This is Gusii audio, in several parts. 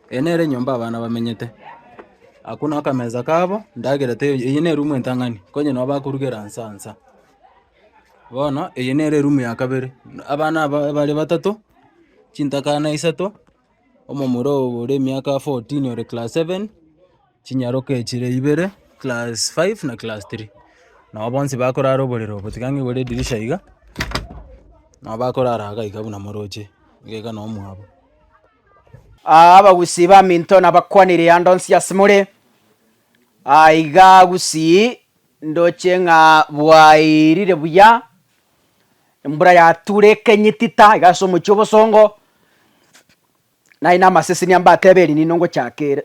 Eye nere enyomba abana bamenyete, akwo na akamesa kabo, ndagera teiyo, eye ne eroom entang'ani, konye nabo bakorugera nsa nsa. Bono eye nere eroom ya kabere, abana aba bare batato, chintakana isato, omomura ore emiaka 14 ore class seven, chinyaroka echire ibere, class five na class three. Nabo bonsi bakorara oborere obo, tiga ng'igore edirisha iga, nabo bakorara iga iga buna moroche, iga iga noo mwabo. Abagusii baminto nabakwanire ande onsi ase more, aiga Gusii ndoche ng'a bwairire buya, embura yature ekenyitita iga ase omochie obosongo, naye namasesenia mbatebe eri nino ngochakere.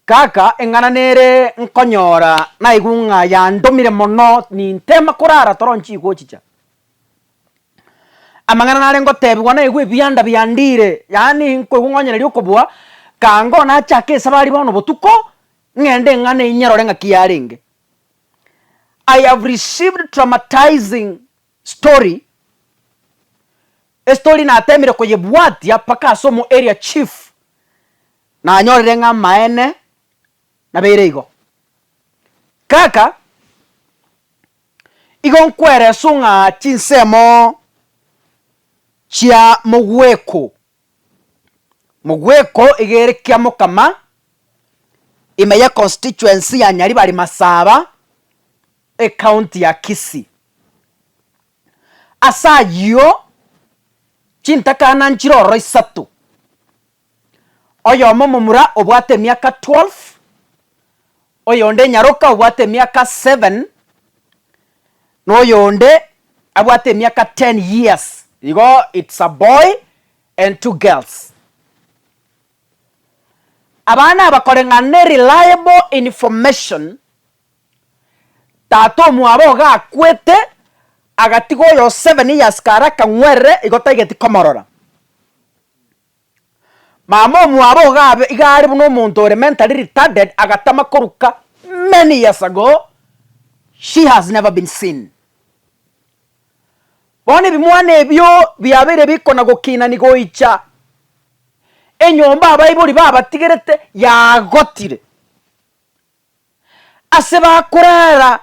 Kaka eng'ana nere nkonyora naigwe ng'a yandomire mono nintema korara toro nchigochicha. Amang'ana nare ngotebigwa naigwe ebianda biandire, yaani nkoigwa ng'onyereria okobua, kango nachake esabari bono botuko, ng'ende eng'ana eyio nyerore ng'aki yarenge. I have received traumatizing story, estory natemire koyebwatia mpaka ase omo area chief, nanyorire ng'a amaene nabeire igo. Kaka, igo nkwereswa ng'a chinsemo chia mogweko, mogweko iga ere kiamokama, ime ye constituency ya Nyaribari Masaba, ecounty ya Kisii. Ase ayio, chintakana nchire ororo isato, oyomo omomura obwate emiaka 12, oyonde enyaroka obwate emiaka 7, na oyonde abwate emiaka 10 years, igo it's a boy and two girls. Abana aba koreng'ana ne reliable information, tata omwabo iga akwete, agatiga oyo 7 years kare akang'werere igo taigeti komorora. Mama omwabo iga abe iga are buna omonto ore mentally retarded agatama koruka many years ago, she has never been seen. Bono ebimwana ebio biabeire bikona gokinani goicha enyomba abaibori babatigerete yagotire. Ase bakorara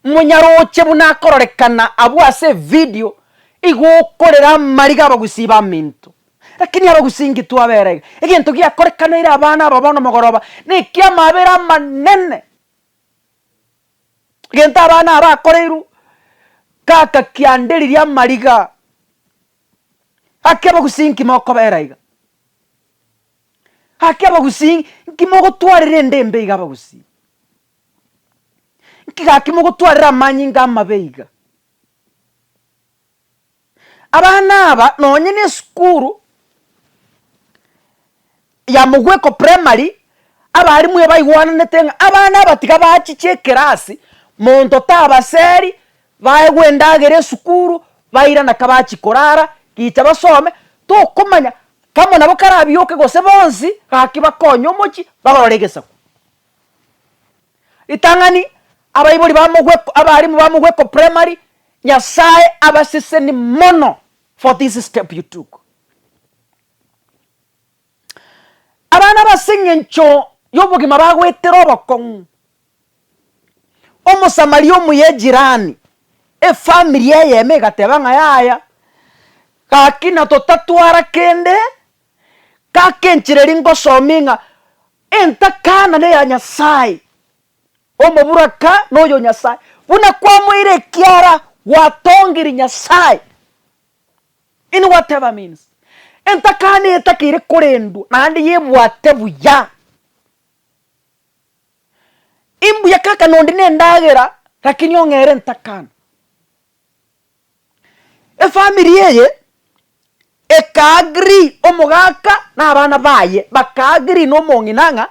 monyaroche buna akororekana abwo ase evidio igo okorera amariga abagusii baminto. Lakini abagusii inki twabera iga? Egento giakorekanaire abana aba bono mogoroba nekiamabera amanene. Egento abana aba bakoreirwe kaka kianderirie amariga. Gaki abagusii inki mokobera iga? Gaki abagusii nki mogotwarera ende embe iga abagusii? Nki gaki mogotwarera amanyinga amabe iga? Abana aba nonye na esukuru ya Mogweko Primary, abalimu ebaigwananete ng'a abana aba tiga bachiche ekerasi, monto tabaseri, baegwe endagera esukuru, bairana kabachia korara, gicha basome, tokomanya kamo nabo karabioke gose bonsi, gaki bakonye omochie, babarore egesaku. Ritang'ani, abaibori ba Mogweko, abalimu ba Mogweko Primary, Nyasaye abaseseni mono for this step you took. Abana aba ase eng'encho y'obogima bagoetera obokong'u, Omosamaria omuya ejirani, efamiri eyemo egateba ng'a yaya, gaki na totatwara kende, gaki enchera eria ngosomia ng'a entakana neya Nyasaye, omoburaka noyo Nyasaye, buna kwamoire ekiara gwatongiri Nyasaye. In whatever means. Entakana eye etakeire korendwa naende yebwate buya. Imbuya kaka nondi nendagera lakini ong'ere ntakana. Efamiri eye eka agree omogaka na abana baye baka agree na omong'ina ng'a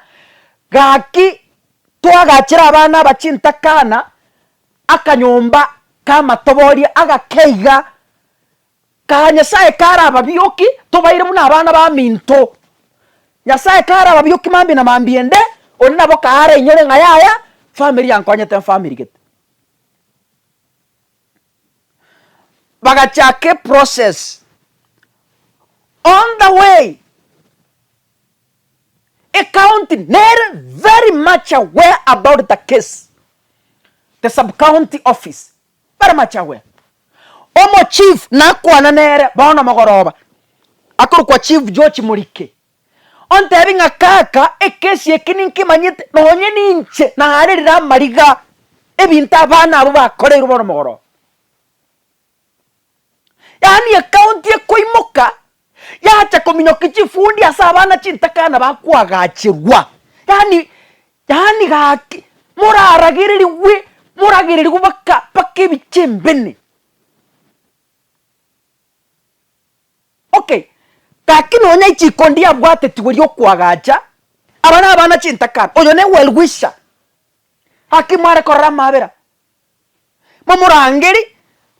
gaki twagachere abana aba chintakana akanyomba kamatoboria agake iga Kaa Nyasae karababioki, tobaire buna abana baminto. Nyasae karababioki mambia na mambia ende, onde nabo kaarainyore ng'a yaya, famiri yankonyete mfamiri gete. Bagachaka eprocess. On the way, ecounty nere very much aware about the case, the sub county office very much aware. Omo chief nakwana nere bono mogoroba, akorokwa Chief George Morike, ontebi ng'a kaka ekesi eke ninkemanyete nonye ninche narerire amariga ebinto abana abwo bakoreirwe bono mogoroba. Yaani ecounty ekoimoka yacha kominyokia chifundi ase abana chintakana bakoagacherwa, yaani yaani gaki moraragererigwe moragererigwe mpaka mpaka ebichembene. Okay, gaki nonya echiko ndiabwatetigwe riokoagacha aba na abana chintakana, oyo ne well wisher, gaki mware korora amabera. Momorangeri,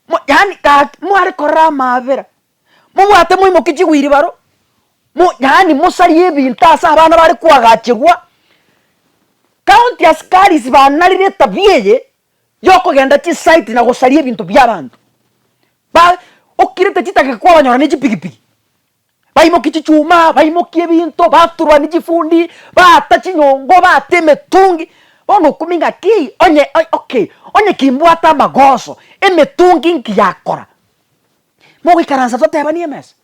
mo yaani gaki mware korora amaabera, mobwate moimokie chigwiribaro, mo yaani mosarie ebinto ase abana bare koagacherwa. County askaris banarire etabia eye yokogenda chisite na gosaria ebinto bia abanto. Ba okirete chitageka kwabanyora ne chipigipigi. Baimokia chichuma, baimokia ebinto, baturania chifundi, baata chinyongo, baata emetungi. Bono okumia ng'aki onye okay, onye kimbwate amagoso, emetungi nki yakora? Mogoikaransa totebanie emesa?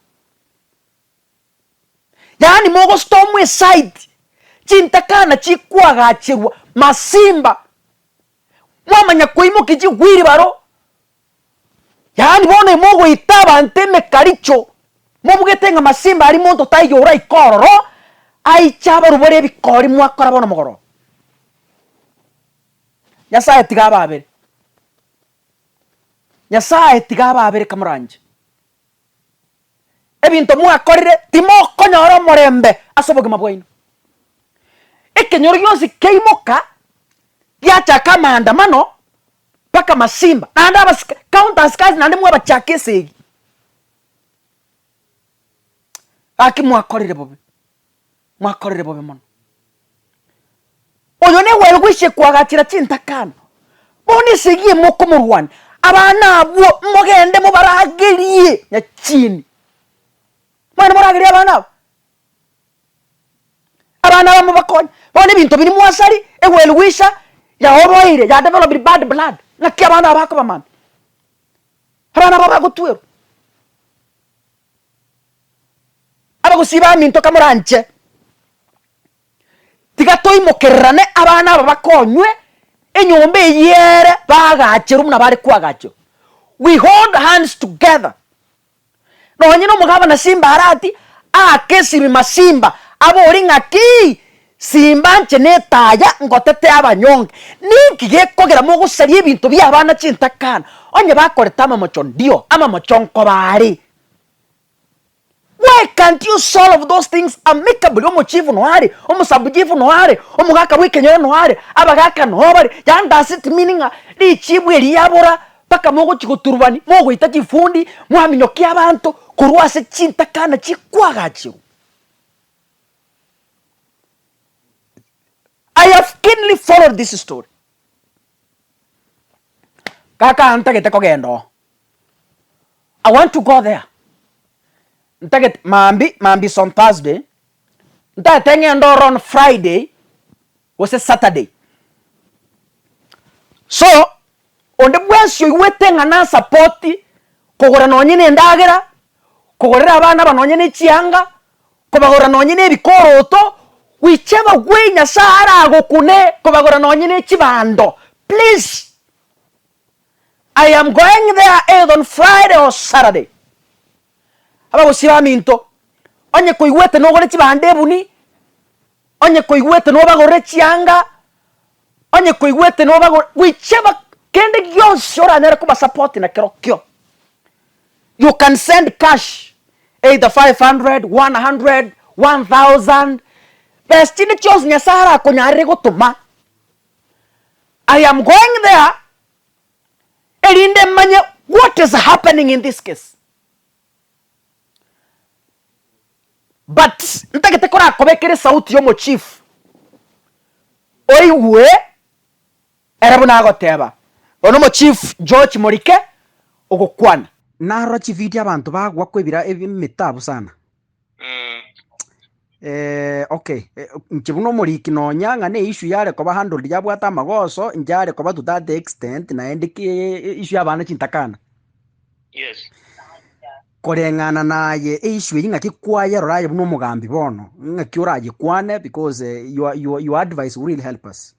Yaani mogostorm esite, chintakana chikwagacherwa masimba, mwamanya koimokia chigwiribaro. Yaani bono imogoita abanto emekaricho, mobugete ng'a masimba aria monto taiyo oraike ororo, aiche abarubore ebikori mwakora bono mogoroba. Nyasaye tiga ababere, Nyasaye tiga ababere kamoranche. Ebinto mwakorire timokonyora omorembe ase obogima bwaino. Ekenyoro gionsi kiaimoka, giachaka amaandamano mpaka masimba, naende abasike county askaris naende mwabachaka esegi. Gaki mwakorire bobe, mwakorire bobe mono. Oyo ne well wisher kwagachera chintakana, bono esegi eye mokomorwania, abana abwo mogende mobaragerie nyachini. Mogende moragerie abana aba. Abana aba mobakonye. Bono ebinto biria mwasari, e well wisher yaoboeire, ya developed bad blood, ng'aki abana aba bakoba mambia? Abana aba bagotwerwa. Abagusii baminto kamoranche, tiga toimokererane abana aba bakonywe enyomba eyio ere baagacherwe buna bare koagacherwa. We hold hands together. Nonye na omogabana Simba arati aake esimi masimba abori ng'aki Simba nche netaya ngotete abanyonge. Ninki gekogera mogosaria ebinto bia abana chintakana onye bakorete amamocho ndio amamocho nkoba are. Why can't you solve those things amicably omochifu noyo are, omosabuchifu noyo are, omogaka bw'ekenyoro noyo are, abagaka noyo bare, yaani does it mean ng'a richibu eri yabora mpaka mogochia goturubani, mogoita chifundi, mwaminyokia abanto korwa ase chintakana chikwagachirwe? I have keenly followed this story. Kaka ntagete kogenda oo. I want to go there. Ntagete mambi, mambi is on Thursday, ntagete ng'ende oro on Friday gose Saturday. So, onde bwensi oigwete ng'a nasapoti kogora nonye na endagera, kogorera abana aba nonye na echianga, kobagorera nonye na ebikoroto, whichever way Nyasaye aragokune kobagorera nonye na echibando, please I am going there either on Friday or Saturday. Abagusii baminto, onye koigwete nogore chibando ebuni, onye koigwete nobagorere chianga, onye koigwete nobagore whichever kende gionsi oranyare kobasupport nakerokio. You can send cash either 500, 100, 1000, besa chinde chionsi Nyasaye arakonyarere gotoma. I am going there erinde manye what is happening in this case. But ntagete korakobekere esauti ya omochief oigwe ere buna agoteba. Oyo nomochief George Morike ogokwana. Narora chividio abanto bagoakwa ebira emete abwo sana. Okay, inche buna omoriki nonya ng'a ne issue yare koba handled yabwate amagoso, inche are koba to that extent naende ki issue ya abana chintakana. Yes. Koreng'ana naye eissue eyio ng'aki kwayerora aye buna omogambi bono, ng'aki orayekwane because your your your advice will really help us.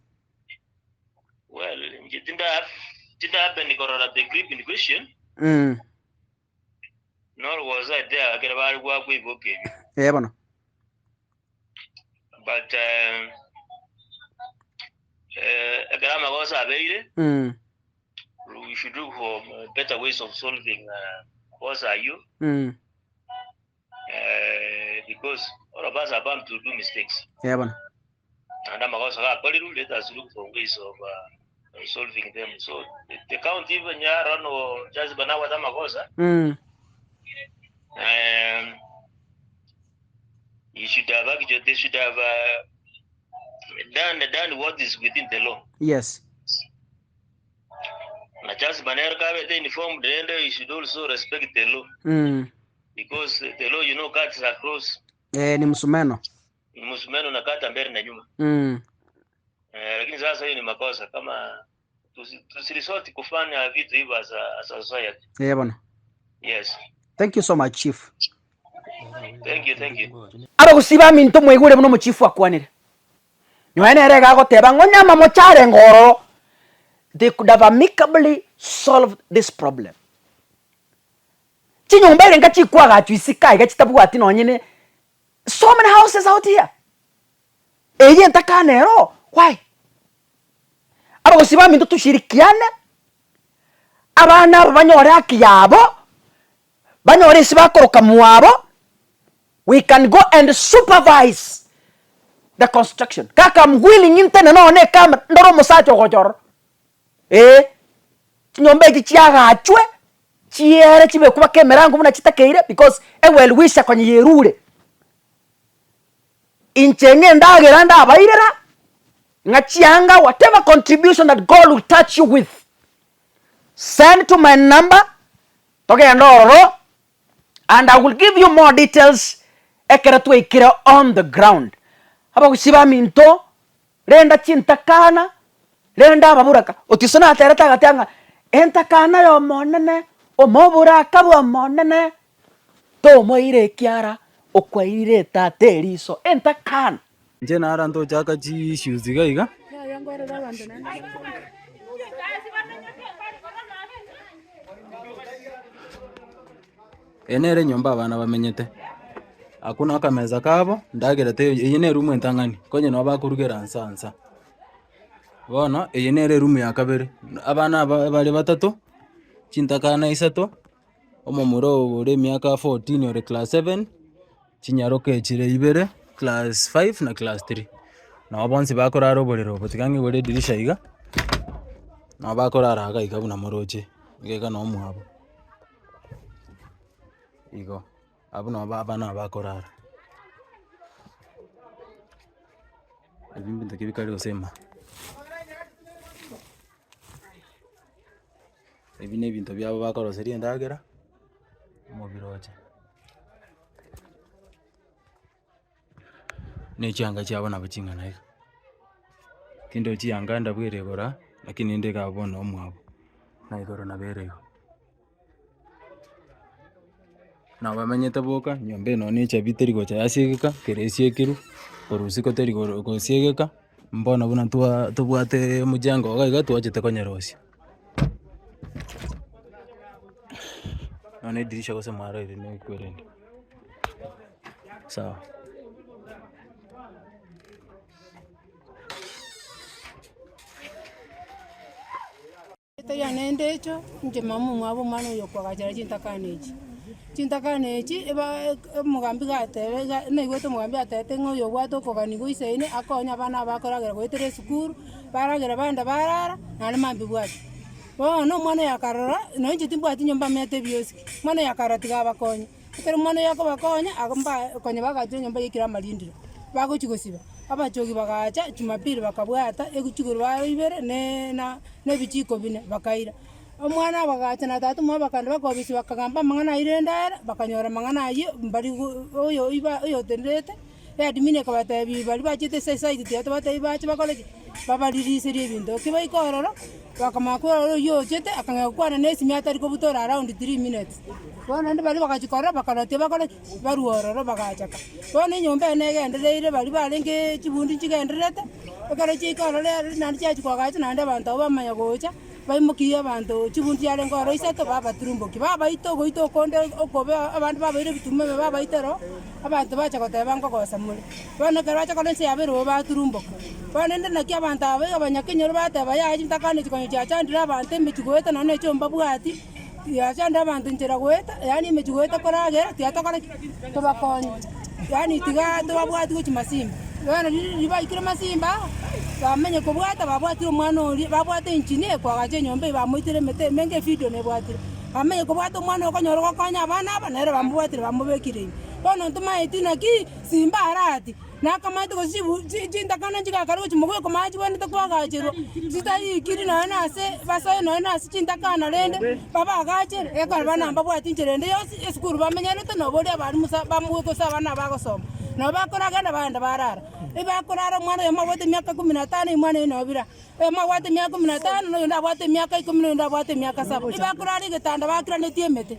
Well, inche tinda tinda happen korora the clip in question, Mm. nor was I there ekero bare goakwa ebiboka ebio. Eh bono. But eh, eh, ekero amagoso abeire, Mm. we should look for better ways of solving magoso ayio, Mm. eh, because all of us are bound to do mistakes. Eh bono. Naende amagoso gakorirwe, let us look for ways of solving them. So the, the county even yara no just banabwate amagosa, Mm. you should have actually, they should have done, done what is within the law. Yes. Na just banere kabete informed rende you should also respect the law Mm. because the law you know cuts across Eh, ni msumeno. msumeno na kata mbele na nyuma. Mm. Eh, lakini sasa hiyo ni makosa kama tusiresort kufanya vitu hivyo as a, as a society. Eh bono. Yes. Thank you so much chief. Thank you, thank you. Abagusii baminto mwaigure buna omochifu akwanire. Nonya nere iga agoteba ng'a onye amamocho arenge ororo, they could have amicably solved this problem. Chinyomba ere nka chikwagachwa isiko aiga chitabwati nonye ne so many houses out here. Eyio entakana ero, why? Abagusii baminto toshirikiane, abana aba banyore haki yabo, banyore ase bakoroka mwabo, we can go and supervise the construction. Kaka am willing intene nonye na ecamera ndore omosacha ogocha ororo, eh, chinyomba echi chiagachwe, chiere chibekwe mpaka emerango buna chitakeire because ewell wisher konya yerure. Inche ng'a endagera ndabairera, ng'a chianga whatever contribution that God will touch you with, send to my number, togende ororo and I will give you more details ekero twaikire on the ground. Abagusii baminto, renda chintakana, renda ababuraka, Otiso naterete agateba ng'a entakana y'Omonene, omoburaka bw'Omonene, tomoira ekiara okwairire tata eriso, entakana. Inche nara ntochaka chi issues iga iga. Eye nere enyomba abana bamenyete, akwo na akamesa kabo, ndagera teiyo, eye ne eroom entang'ani, konye nabo bakorugera nsa nsa. Bono, eye nere eroom ya kabere, abana aba bare batato, chintakana isato, omomura ore emiaka 14 ore class seven, chinyaroka echire ibere, class five na class three. Nabo bonsi bakorara oborere obo, tiga ng'igore edirisha iga, nabo bakorara iga iga buna moroche, iga iga noo mwabo, igo, abwo nabo abana aba bakorara. Ebi mbinto ki bikare gose ime. Ebi na ebinto biabo bakoroseria endagera, mobiroche. Na echianga chiabo nabo ching'ana iga. Tindochi yanga ndabwere igoro aa, lakini ninde iga abwo bono omwabo, na igoro nabo ere igo. Nabo bamenyete boka, nyomba eye nonye na echabi teri gocha yasiegeka, kere esiekirwe, korwa isiko teri goro gosiegeka, mbono buna twa tobwate omojengo iga iga twachete konyerosia. Nonye na edirisha gose mwarorire nekwerende, sawa. Erieta riane ndecho, inche mama omwabo omwana oyo okoagachera chintakana echi. Chintakana echi eba omogambi gateba iga naigwete omogambi atebete ng'a oyo obwate okogania goisaine akonye abana aba bakoragera goetera esukuru, baragera bagenda barara, naende mambia bwati. Bono omwana oyo akarora, nonye inche timbwati nyomba amenyete ebiosiki, omwana oyo akarora tiga abakonye. Ekero omwana oyo akobakonya, ago mba konya bagachire enyomba yaikire amarindiro, bagochia gosiba, abachogi bagacha jumapili bakabwata chiguru bare ibere ne na na ebichiko bine, bakaira. Omwana bagacha na tata omwabo bakaenda bakobisi bakagamba amang'ana ayio rende ere, bakanyora amang'ana ayio mbari go oyo iba oyotenderete. Eadmin ekabatebia baria bachete ase esite tiga tobatebi bache bakore ki? Babaririserie ebinto. Ki baika ororo, bakamanya korora oyio ochete akang'ea gokwana na esimi atari kobutora around 3 minutes. Bono naende baria bagachia korora bakarora tibakora ki? Barwa ororo bagachaka. Bono enyomba eye negendereire baria barenge chibundi nchigendererete, ekero chiaika ororo ere naende chiachia koagacha naende abanto abwo bamanya gocha, baimokirie abanto chibundi chiarenge ororo isato babaturumbokia. Babaita ogoita okonde okobe abande babaire ebituma ime babaita ero, abanto bacha goteba nkogosa more. Bono ekero bacha korora ense yabeire bobe baturumboka. Bono rende naki abanto aba iga abanyakenyoro bateba yaya chintakana echi konya chiachandire abanto emechie goeta nonya na echio mbabwati, chiachandire abanto nchera goeta, yaani emechie goeta koragera tiga tokore ki? Tobakonye. Yaani tiga tobabwati gochia masimba. Bono riria baikire masimba aa, bamenye kobwata babwatire omwana oria, babwate engineer koagacha enyomba eye bamoitire emete emenge efidio nebwatire. Bamenye kobwata omwana oyo okonyora gokonya abana aba, nere bamobwatire bamobekire ime. Bono ntomaeti naki simba arati, nakamaete gose chibu chi chintakana nchigakare gochia mogweko mache chibwenerete koagacherwa, chitariikiri nonya na ase basoe nonya na ase chintakana rende, babaagachere, ekero bana mbabwati enchera ende yonsi, esukuru bamenyerete noboria abalimu sa bamogweka gose abana bagosoma. Nabo bakoragenda bagenda barara, ebakorara omwana oyomo abwate emiaka kumi na tano omwana oyo nobira. Oyomo abwate emiaka ikomi na etano, na oyonde abwate emiaka ikomi, na oyonde abwate emiaka saba. Ebakorara egetanda bakiranetie emete.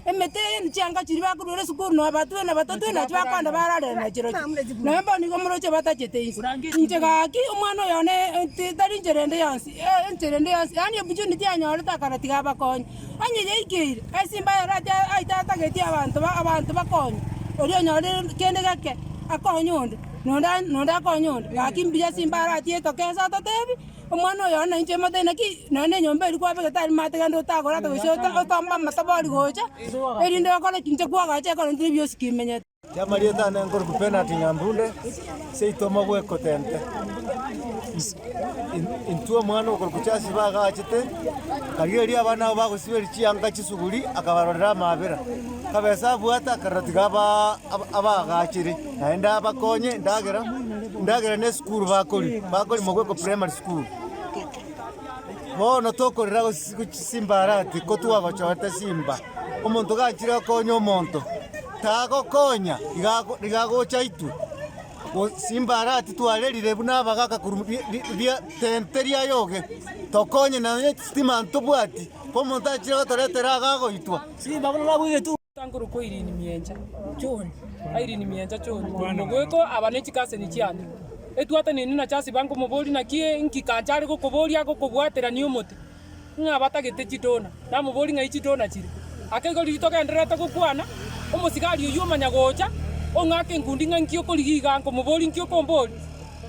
Emete eye ne chianga chiria bakoruera esukuru nonya batwe na batatwe nachio bakoenda bararera na chirochio. Nonya bono nigo moroche batachete inse. Inche gaki omwana oyo one tari inchera ende yonsi, enchera ende yonsi, yaani opportunity anyorete akara tiga abakonye. Onye yaikeire, esimba ere aite atageti abanto abanto bakonywe, oria onyorire kende geke akonye onde. Nonde nonde akonye onde, gaki mbuya ase imbarati etoke ase atotebi, omwana oyo one nainche motebi naki nonya na enyomba eria kwabegete aria maate genda otagore ata gose ota otombe amatobori gocha, erinde okore ki inche kwagacha ekero intwe bionsi kimenyete. Amarieta ane nkorokwa Bernard Nyambunde, seito Mogweko Tente. Intwe omwana okorokwa Charles bagachete, karigereria abana abo bagosiberia chianga chisuguri, akabarorera amabera. Kabesa abwate akarora tiga abaagachere, naende abakonye endagera, endagera na esukuru bakoria, bakoria Mogweko Primary School. Bono tokorera gochi Simba Arati ko twagochorete Simba, omonto gachire gokonya omonto, tagokonya iga iga agocha aitwe. Simba Arati twarerire buna abagaka korwa ria tente ria Yoge, tokonye nonye chistima ntobwati, ko omonto achire gotoretera iga agoitwa. Tangorokwa Irene Miencha John, Irene Miencha John, korwa Mogweko, aba ne chikaseni chiane. Etwataneni na Charles bankomoboria naki inki kancha are gokoboria agokobwaterania omote, ng'a batagete chidona. Namoboria ng'ai chidona chire. Ake igo riria togendererete gokwana, omosigari oyio omanya gocha, ong'aka enkundi ng'a inki okorigia igaa, nkomoboria inki okomboria,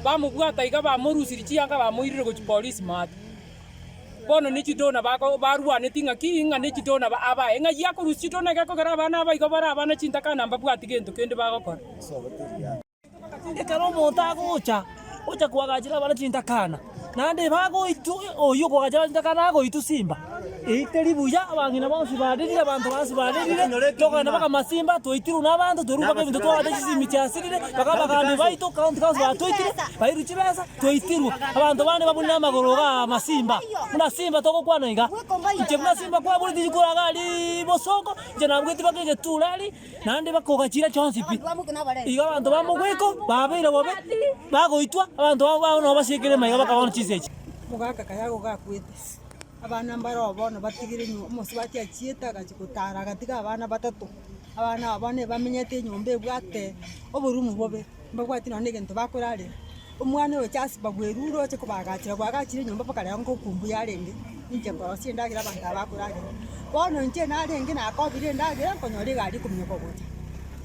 bamobwata iga bamorusirie chianga bamoirire gochia polisi maate. Bono ne chidona bako barwaneti ng'aki ng'a ne chidona abae, ng'ai akorusia chidona gekogera abana aba igo bare abana chintakana mbabwati gento kende bagokora. Ekero omonto agocha, ocha koagachera abana chintakana, naende bagoitwa oyio okoagachera chintakana agoitwa simba, eyio teri buya, abang'ina bonsi barerire, abanto bonsi barerire, tokogenda mpaka masimba, twaitirwe na abanto, twerure mpaka ebinto twabwate chisimi chiasirire, mpaka abagambi baito, county council batoitire, bairwe chibesa. Twaitirwe, abanto bande babunire amagoro iga amasimba, buna simba togokwana iga. Inche buna simba kwabureti rikoro iga aria bosongo, inche nabugeti mpaka egetura aria, naende bakogachira chionsi pi. Igo abanto ba mogweko babeire bobe, bagoitwa, abanto ba bono basiekire maiga bakaba bono chinsa echi. Omogaka kaye gakwete, abana mbare bono batigire nyomba, omosubati achiete agachia gotara agatiga abana batato, abana aba bono ebamenyete enyomba ebwate oborumu bobe, mbabwati nonye na egento bakorarera. Omwana oyo Jasper bwerure oche kobaagachera, bwagachire enyomba mpaka rero nkoku mbuya arenge, ninche nkorosia endagera abanto aba bakoragera. Bono inche narenge nakobire endagera nkonyora egari ekominyoka gocha,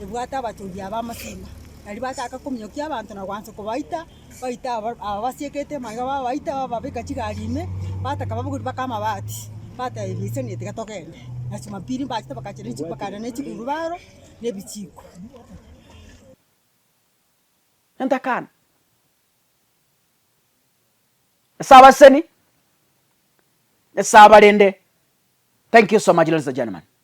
ebwate abachori aba amasimba, naria bachaka kominyokia abanto na goansa kobaita, baita aba aba basiekete magega babaita bababeka chigari ime, bataka babogori mpaka amabati, bateba ebiisani tiga togende. Na jumapili mbachete bagachera ne bakaenda ne chigurubaro, na ebichiko. Entakana. Nyasae abasesenie, Nyasae abarende. Thank you so much ladies and gentlemen.